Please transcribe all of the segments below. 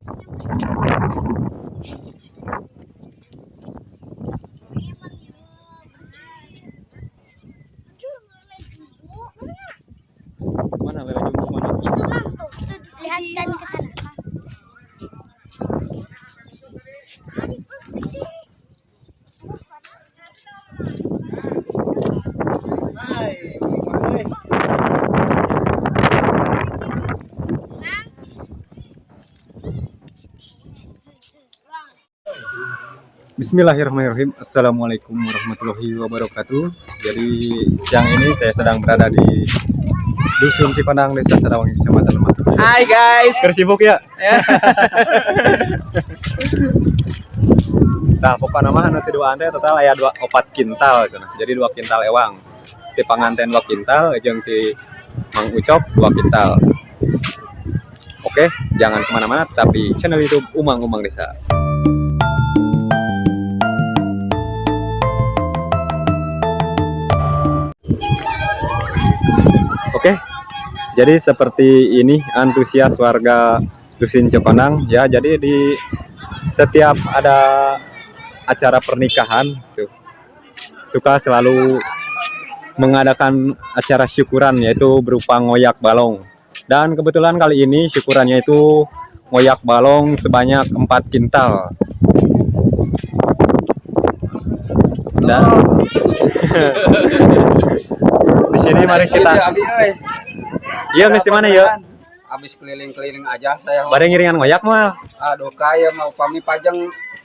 Mana lele jumbo mana? Itu, Mang, tuh, itu lihat kan ke sana. Hai, gimana, eh? Bismillahirrahmanirrahim. Assalamualaikum warahmatullahi wabarakatuh. Jadi siang ini saya sedang berada di Dusun Cikondang, Desa Sadawangi, Kecamatan Lemahsugih. Hai guys. Keur sibuk ya? Nah, pokoknya mah anu ti duaan teh total aya dua opat kintal cenah. Jadi 2 kintal ewang. Ti panganten 2 kintal jeung ti Mang Ucok 2 kintal. Oke, jangan kemana-mana, tetap di channel YouTube Umang Umang Desa. Oke, jadi seperti ini antusias warga Dusun Cikondang ya. Jadi di setiap ada acara pernikahan tuh suka selalu mengadakan acara syukuran, yaitu berupa ngoyak balong. Dan kebetulan kali ini syukurannya itu ngoyak balong sebanyak 4 kintal. Dan di sini mari kita Abi euy. Iya, mesti mana ya? Habis keliling-keliling aja saya. Bade ngiringan ngoyak moal? Aduh, kaya mau pami pajang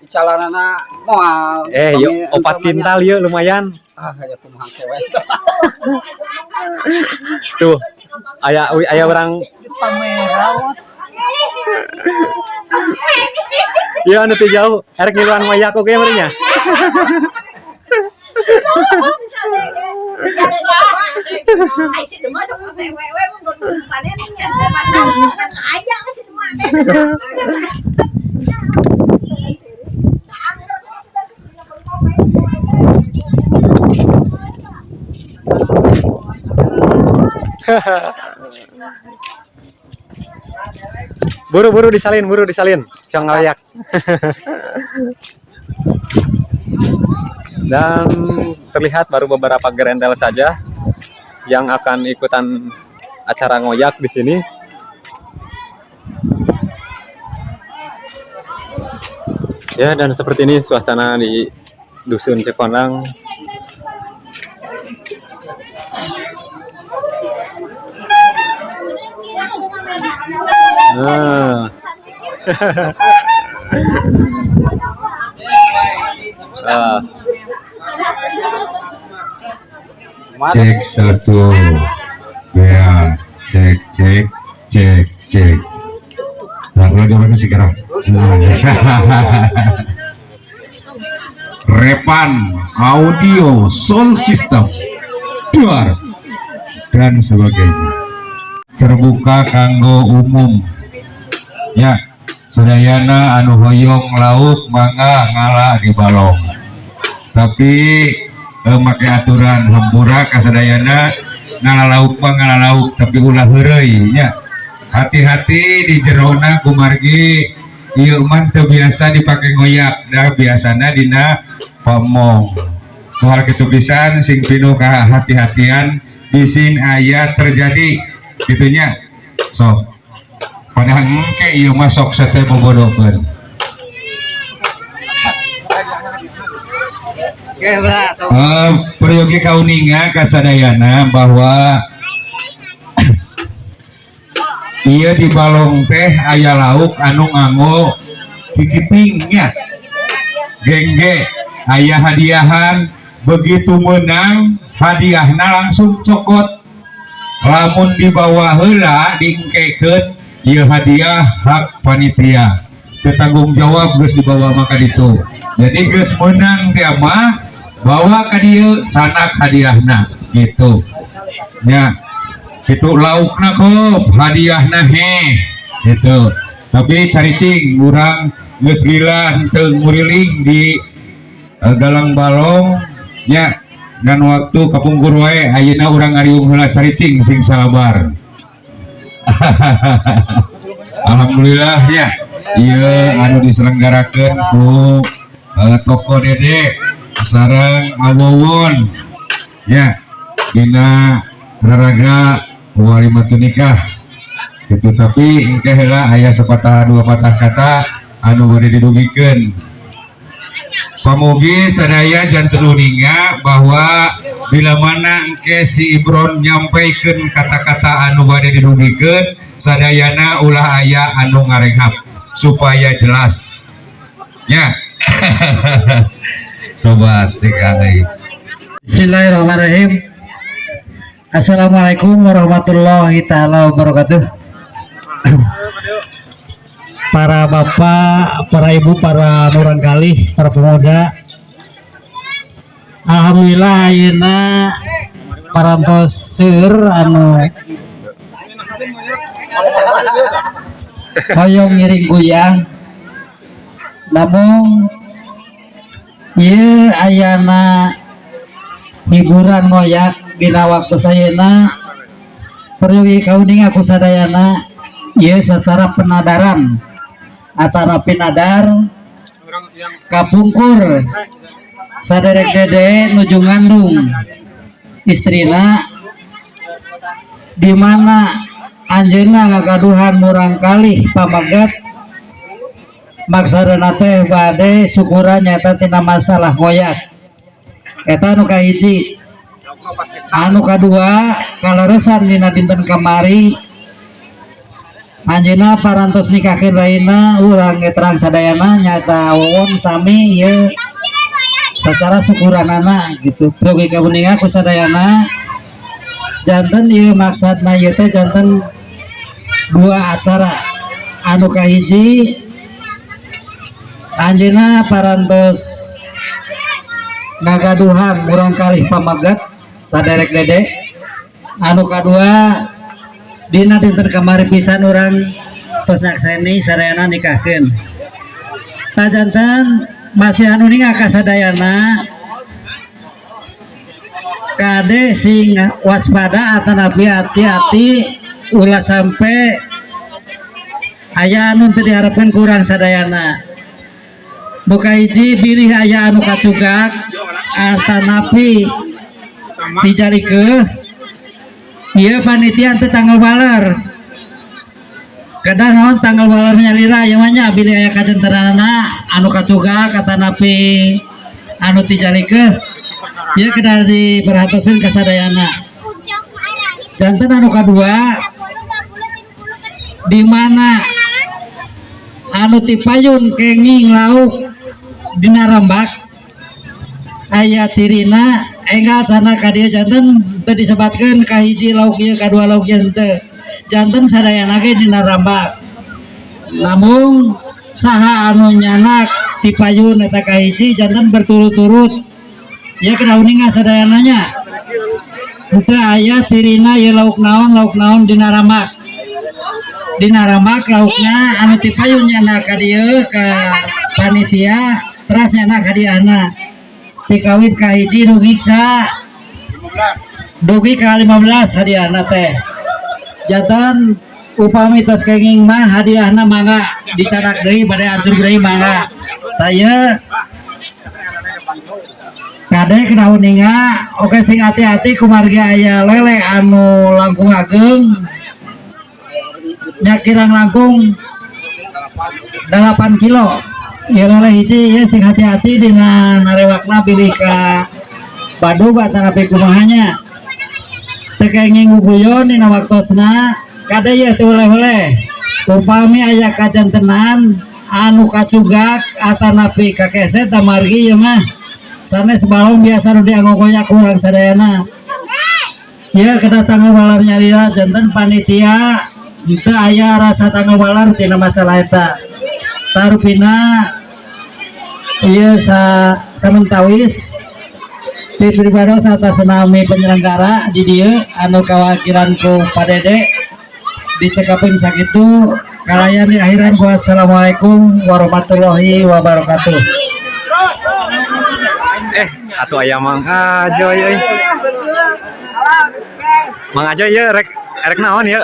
icalanana moal. Eh, Pami yuk 4 entamanya. Kintal yuk lumayan. Ah, kayak kumaha kewe. Tuh, aya aya orang. Iya, anu teu jauh, erek ngiluan ngoyak oge meureun nya. Ai si Dema sok teh wewe mun panen nya kan aya si Dema teh. Buru-buru disalin, buru disalin. Cong ngoyak. Dan terlihat baru beberapa gerentel saja yang akan ikutan acara ngoyak di sini. Ya, dan seperti ini suasana di Dusun Cikondang. Nah. Ah. Cek satu, ya, cek cek cek cek. Nah, kalau dia segera. Repan audio sound system duar dan sebagainya terbuka kanggo umum ya. Sadayana anu hoyong lauk mangga ngala di balong, tapi make aturan. Hampura kasadayana, ngala lauk mah ngala lauk, tapi ulah heureuy nya. Hati-hati di jerona, kumargi ieu mah teu biasa dipake ngoyak dah, biasana dina pamong. Soal kitu pisan, sing pinuh hati-hatian, bisin aya terjadi gitunya. Sok padahal engke ieu mah sok sate bobodokeun. Oke, berat. Peryogi kauninga kasadayana bahwa iya di balong teh aya lauk anu nganggo kikipingnya gengge, aya hadiahan. Begitu menang hadiahna langsung cokot. Lamun dibawa heula diengkekeun, ieu hadiah hak panitia, tanggung jawab geus dibawa maka ditu. Jadi geus menang teh mah bawa ka dieu, sanak hadiahna gitu ya. Itu laukna kop, hadiahna heh gitu. Tapi caricing urang geus lila henteu nguriling di galang balong nya, dan waktu kapungkur wae. Ayeuna urang ngariung heula, caricing sing salabar. Alhamdulillah ya. Ieu anu diselenggarakeun ku Toko Dede sareng Awowon ya, dina raraga walimatun nikah gitu. Tapi engke heula aya sepatah dua patah kata anu bade didugikeun. Pamugi sadaya janten uninga bahwa bila mana engke si Ibron nyampaikan kata-kata anu bade didugikeun, sadayana ulah aya anu ngarenghap supaya jelas ya. Coba dikali. Bismillahirrahmanirrahim. Assalamualaikum warahmatullahi taala wabarakatuh. Para bapak, para ibu, para murangkalih, para pemuda. Alhamdulillah, ayeuna parantos seueur anu hoyong ngiring goyang. Namun ieu ayana hiburan ngoyak dina waktu ayeuna, peryogi kauninga ku sadayana, ieu secara penadaran atara pinadar kapungkur saderek Dede nuju ngandung istrina, di mana anjeunna ngagaduhan murangkalih pameget, maksudna teh bade syukuran nyata tina masalah ngoyak. Eta anu kahiji. Anu kadua, kaleresan dina dinten kamari anjeunna parantos nikahkeun lainna urang terang sadayana, nyata Wowon. Sami ieu secara syukuranana gitu. Peryogi kauninga ku sadayana, janten ieu maksudna ieu teh janten dua acara. Anu kahiji, anjeunna parantos ngagaduhan murangkalih pameget saderek Dede. Anu kadua, dina dinten kamari pisan urang tos nyakseni sadayana nikahkeun. Tah, janten masih anu ninga ka sadayana, kade sing waspada atanapi hati-hati, ulah sampai aya anu teu diharapkeun ku urang sadayana. Buka hiji, bilih aya anu kacugak atanapi tijalikeuh, ieu panitia teu tanggal waler. Kedah naon tanggal waler nyalira ieu mah nya. Bilih aya kajentenanana anu kacugak atanapi anu tijalikeuh, ieu kedah diperhatoskeun ka sadayana. Janten anu kadua, di mana anu tipayun kenging lauk dina rambak aya cirina, enggal sana ka dieu. Janten teu disebatkeun ka hiji lauk ieu, kadua lauk ieu, henteu. Janten sadayana ge dina rambak, namun saha anu nyanak tipayun eta kahiji. Janten berturut-turut ya, kedah uninga sadayana nya, henteu aya cirina ieu lauk naon, lauk naon. Dina rambak, dina rambak laukna, anu tipayun nyanak ka dieu ka panitia, teras nyanak hadiahna pikawit ka hiji dugi ka 15 hadiahna teh. Janten upami tos kenging mah hadiahna mangga dicanak deui, bade ancur deui mangga. Tah, ieu kade kedah uninga. Oke, sing hati-hati kumargi aya lele anu langkung ageng nya, kirang langkung 8 kilo ieu lele hiji. Ieu sing hati-hati dina narewakna, bilih ka badug atanapi kumaha nya, teu kenging guguyon dina waktosna. Kade ieu teu oleh-oleh, upami aya kajantenan anu kacugak atanapi kakeset, amargi ieu mah sanes balong biasa nu dianggo goyak urang sadayana ya, kedah tanggal waler nyalira. Janten panitia teu aya rasa tanggal waler tina masalah eta. Tarupina ieu sa samentawis ti pribados atas nami penyelenggara di dieu anu kawakilan ku Pak Dede, dicekapin sakitu kalayan di akhiran. Wassalamualaikum warahmatullahi wabarakatuh. Eh, atuh aya Mang Ajoy euy. Mang Ajoy, ieu rek rek naon ieu?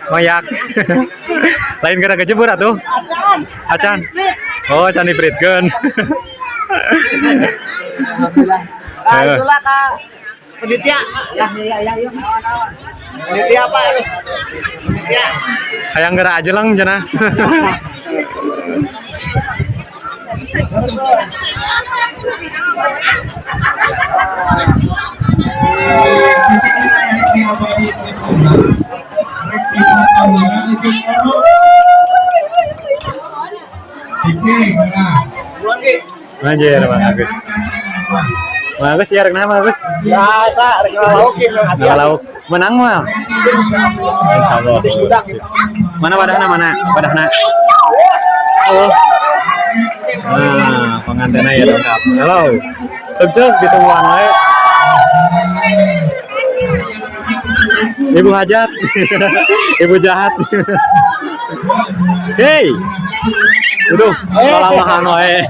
Ngoyak. Lain gara kejebur atuh. Acan. Acan. Oh, acan dipritkeun. Alhamdulillah. Ah, itulah Kak. Penitia. Ya, ya, ya, ya. Penitia apa? Penitia. Hayang geura ajeleng cenah. Anjir, Bang Agus. Bang Agus ya rek naha, Bang Agus? Biasa, rek lauk ya. Nggak lauk. Menang mah. Insyaallah. Mana wadahna, mana? Wadahna. Oh. Nah, pengantinnya ya lengkap. Halo. Lebih ditungguan wae. Ibu hajat. Ibu jahat. Hei. Udah, lamahan wae.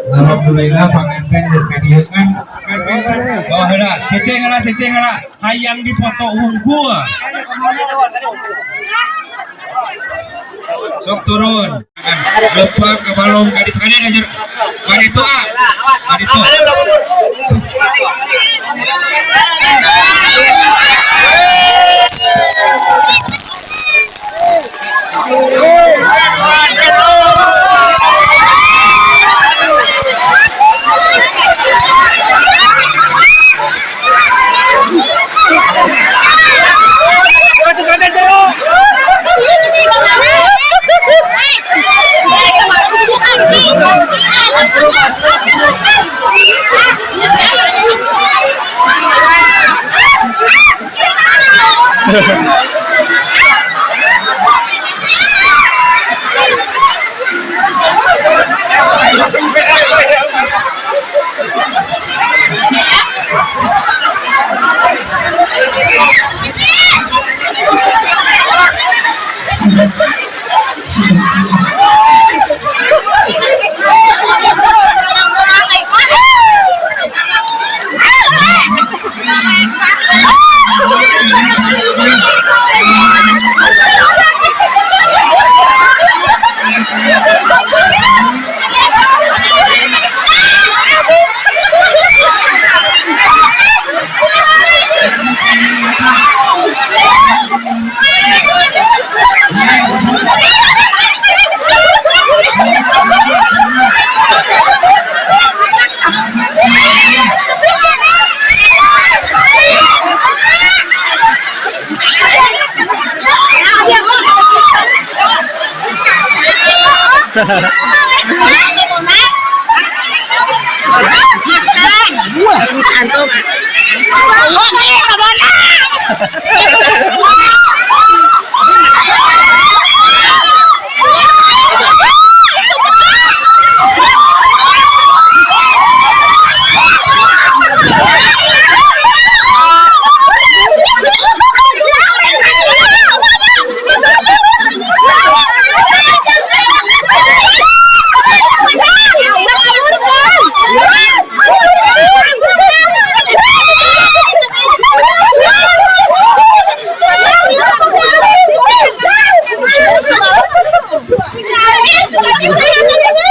Alhamdulillah panganten geus ka dieu kan. Oh heula, ceceng heula, ceceng heula. Hayang dipoto wungkul. Sok turun. Leumpang ke balong ka ditu ka dieu. Ka ditu ah. Ka ditu.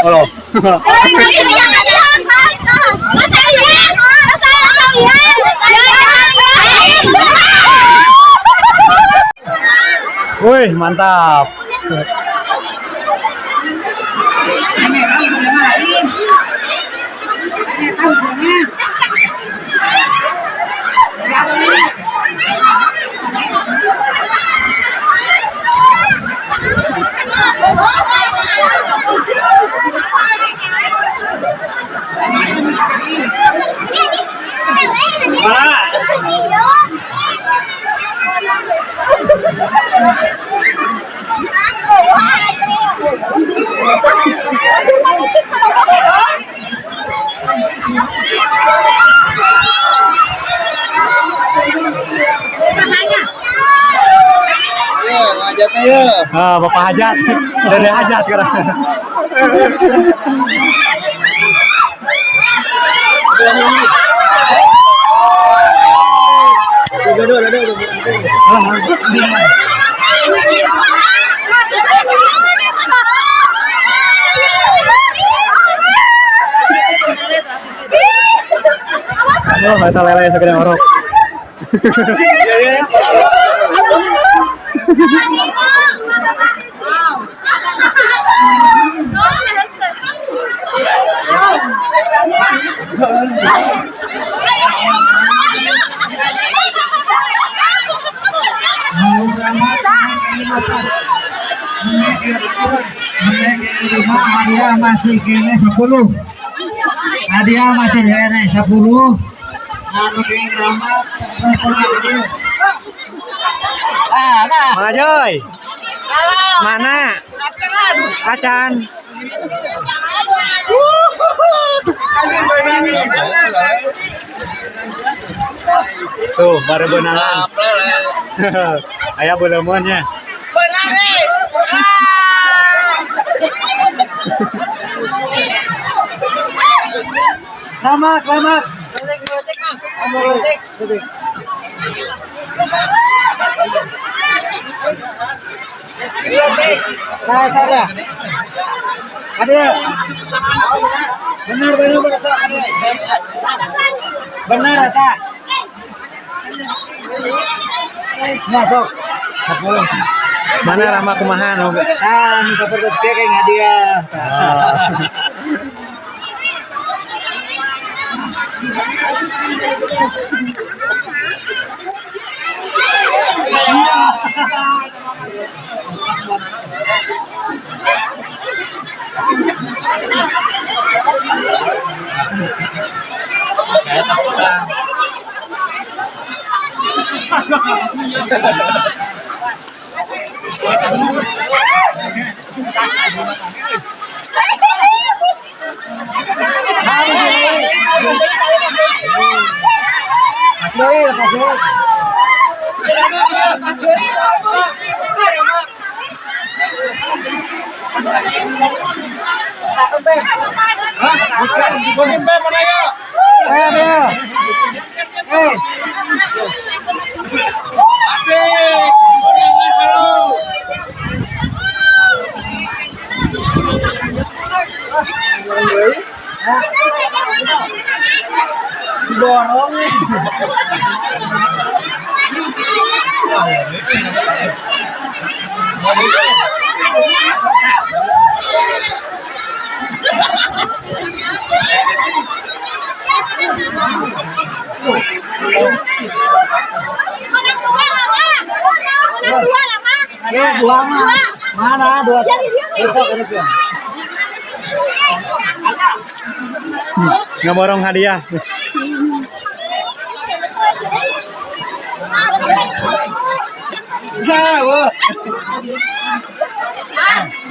Halo. Wih, mantap. Ah, Bapak Hajat. Dede Hajat sekarang. Oh, mata lele segede orok. Hadiah masih kene 10. Hadiah masih kene 10. Anu kene ramah. Ah, nah. Mana Joy? Mana? Acan. Tuh, baru benangan. Aya beuleumnya. Lamak, lamak. Nah, ada. Ada. Benar, benar, benar. Benar, tak? Masuk. 10. Mana Rama kumaha nu? Ah, nu seperti kieu kayak hadiah. Dua mah. Mana dua? Besok ini tuh. Ngeborong hadiah.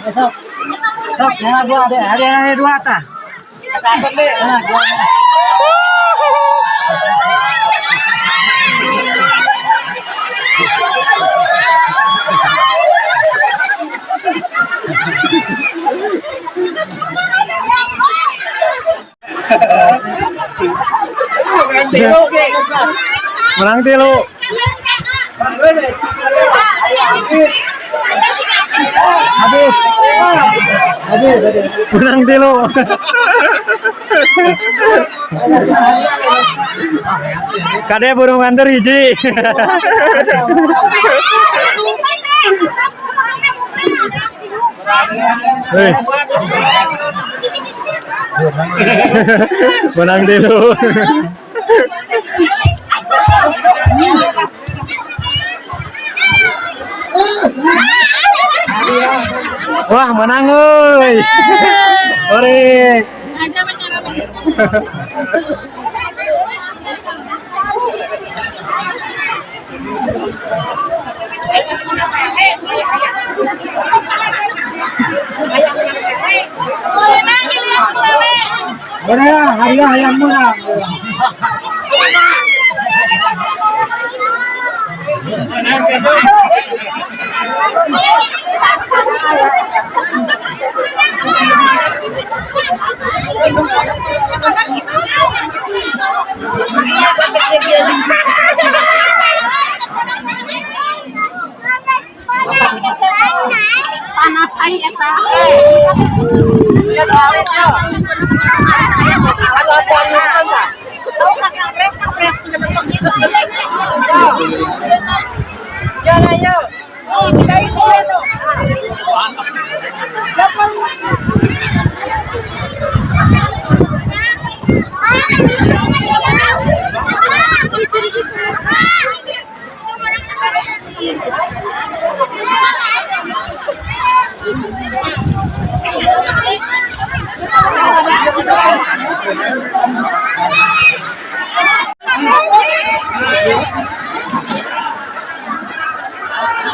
Besok. Sok, ya dua ada, ada dua tah. Nah, dua. Menang tilu. Habis. Habis. Menang tilu. Kade burung nganter hiji. Hei. Menang tilu. Wah, menang euy. Ore. Benar, hadiah yang murah. Panas aing eta.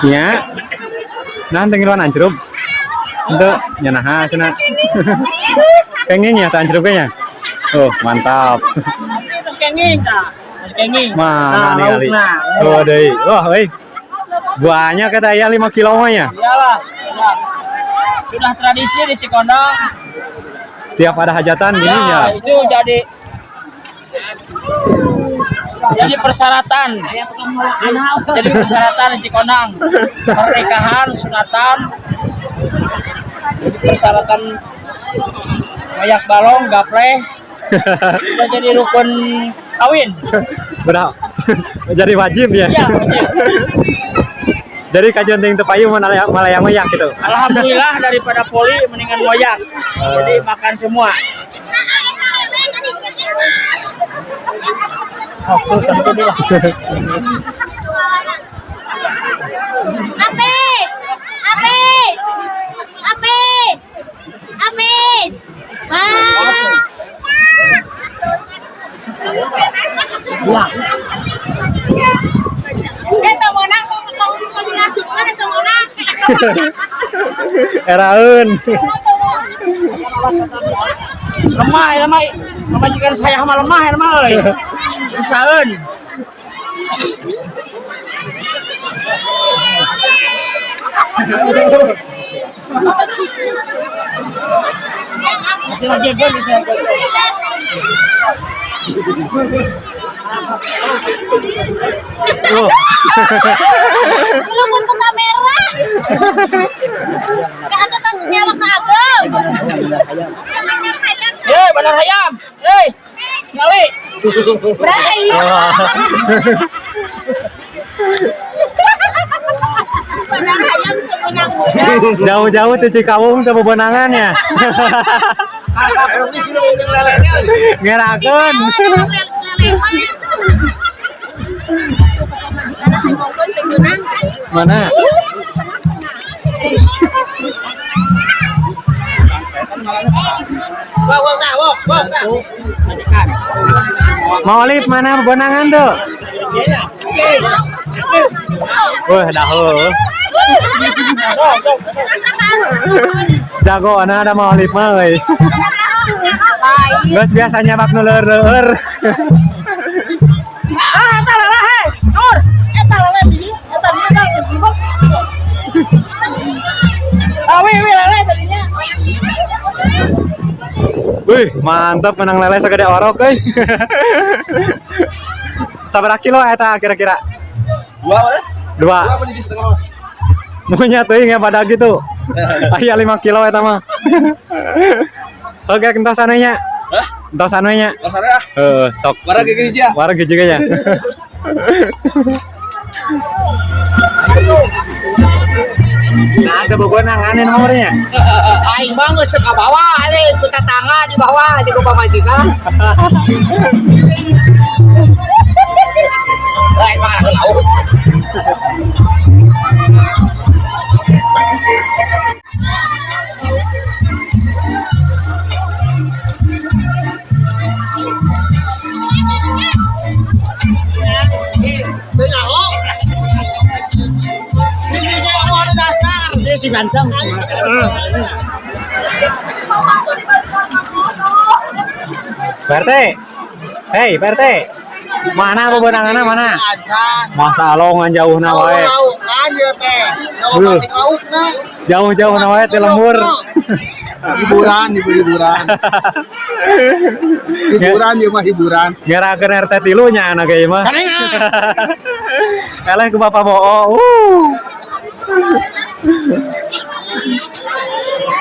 Nya. Nah, teu ngiluan ancrub. Henteu nya naha cenah. Kenging ya tah ancrub nya. Oh, mantap. Terus kenging tah. Terus kenging. Mana nih kali? Oh, deui. Wah, euy. Banyak kata ya 5 kilo mah ya. Iyalah. Sudah tradisi di Cikondang. Tiap ada hajatan gini ya. Itu jadi persyaratan. Jadi persyaratan di Cikondang. Pernikahan, sunatan. Jadi persyaratan ngoyak balong, gapleh. Sudah jadi rukun kawin. Benar. Jadi wajib ya. Iya, wajib. Jadi kajian ting teu payu malah malah yang ngoyak gitu. Alhamdulillah daripada poli mendingan ngoyak. Jadi makan semua. Oh, tentu lah. Ape, ape, ape, ape. Wah. Eta menang tong tong ngasupkeun eta menang. Eraeun. Lemah ya lemah. Pamajikan saya mah lemah ya mah euy. Bisaeun. Masih lagi gue bisa. Oh. Belum untuk kamera. Gak ada tas nyawa ke ageng. Hei, bandar hayam. Hei. Ngali. Bray. Bandar hayam pemenang muda. Jauh-jauh tuh Cikawung teu bebenangan ya. Ngerakeun. Mana? Mau Olip mana bebenangan tuh? Wah, dah heuh. Jago ana ada mau Olip mah euy. Geus biasanya bab nu leur-leur. Ah, eta lele hei. Nur. Eta lele bini, eta bini kan gibok. Ah, wi wi lele tadinya. Wih, mantap menang lele segede orok euy. Sabaraha kilo eta kira-kira? Dua mana? Dua. Dua apa di setengah? Munya teuing ya pada gitu. Aya 5 kilo eta mah. Oke, entos anu nya. Hah? Entos anu nya. Pasarnya ah. Heeh, sok. Warna kayak gini aja. Warna gigi nya. Nah, teu bebenangan nomornya. Aing mah geus teu kabawa ale ku tetangga dibawa jeung ku pamajikan. Lain mah ke laut. Teu nyaho. Ini ge omong dasar. Dia si ganteng. Pak RT. Hei, Pak RT. Mana bebenanganna mana? Masa alongan jauhna wae. Hadiahan ya teh. Duh. Jauh-jauh na wae ti lembur. Hiburan, ibu hiburan. Hiburan ieu mah hiburan. Ngerakeun RT 3 nya anak ieu mah. Eleh ku Bapak Bo'o.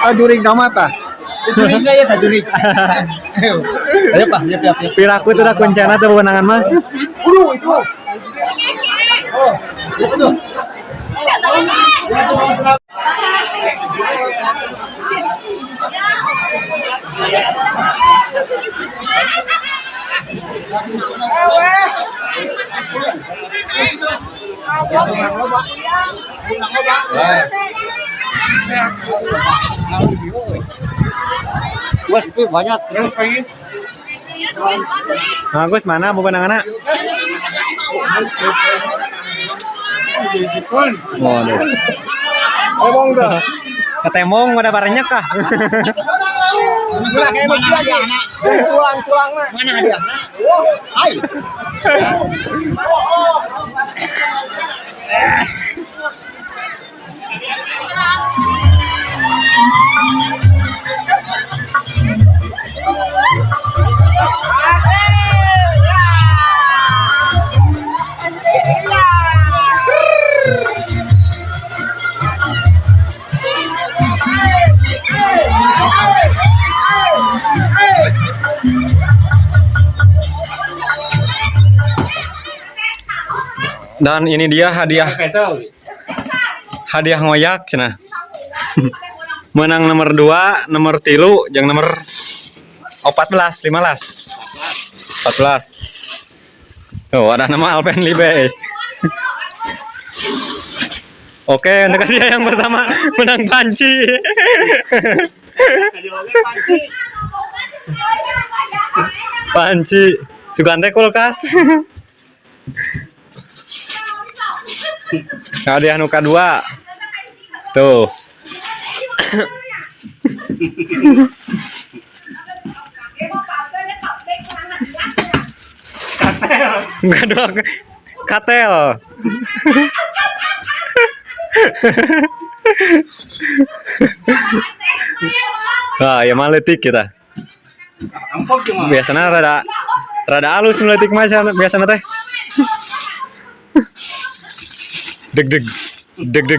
Ah, jurig ka mata. Jurig ya ta jurig. Ayo Pak, ya ya. Piraku tuh udah kuncana tuh wewenangan mah. Buru itu. Oh, itu tuh. Banyak terus pengen. Nah, Gus mana wewenanganna? Waduh. Ngomong tuh. Ketemong pada barengnya kah? Nah, kayak begini aja. Tulang-tulang mah. Mana hadiahna? Oh, hai. Dan ini dia hadiah hadiah ngoyak cenah. Menang nomor 2, nomor 3, jeung nomor 14, 15. 14. Tuh, ada nama Alpen Libe. Oke, untuk hadiah yang pertama menang panci. Panci. Sugante kulkas. Hadiah nu kadua. Tuh. Kedua katel. Wah, ya mah leutik kita. Biasanya rada rada halus nu leutik mah biasana teh. Deg deg deg deg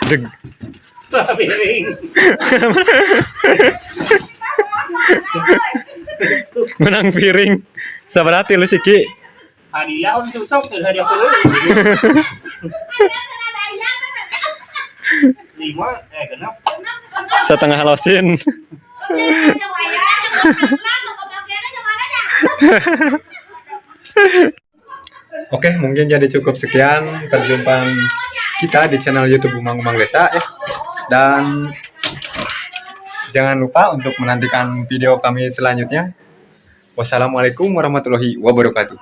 deg. Menang piring. Sabaraha tilu siki? Hadiah om cocok tuh hadiah dulu. 5 genap. Setengah losin. Oke, mungkin jadi cukup sekian perjumpaan kita di channel YouTube Umang Umang Desa ya. Dan jangan lupa untuk menantikan video kami selanjutnya. Wassalamualaikum warahmatullahi wabarakatuh.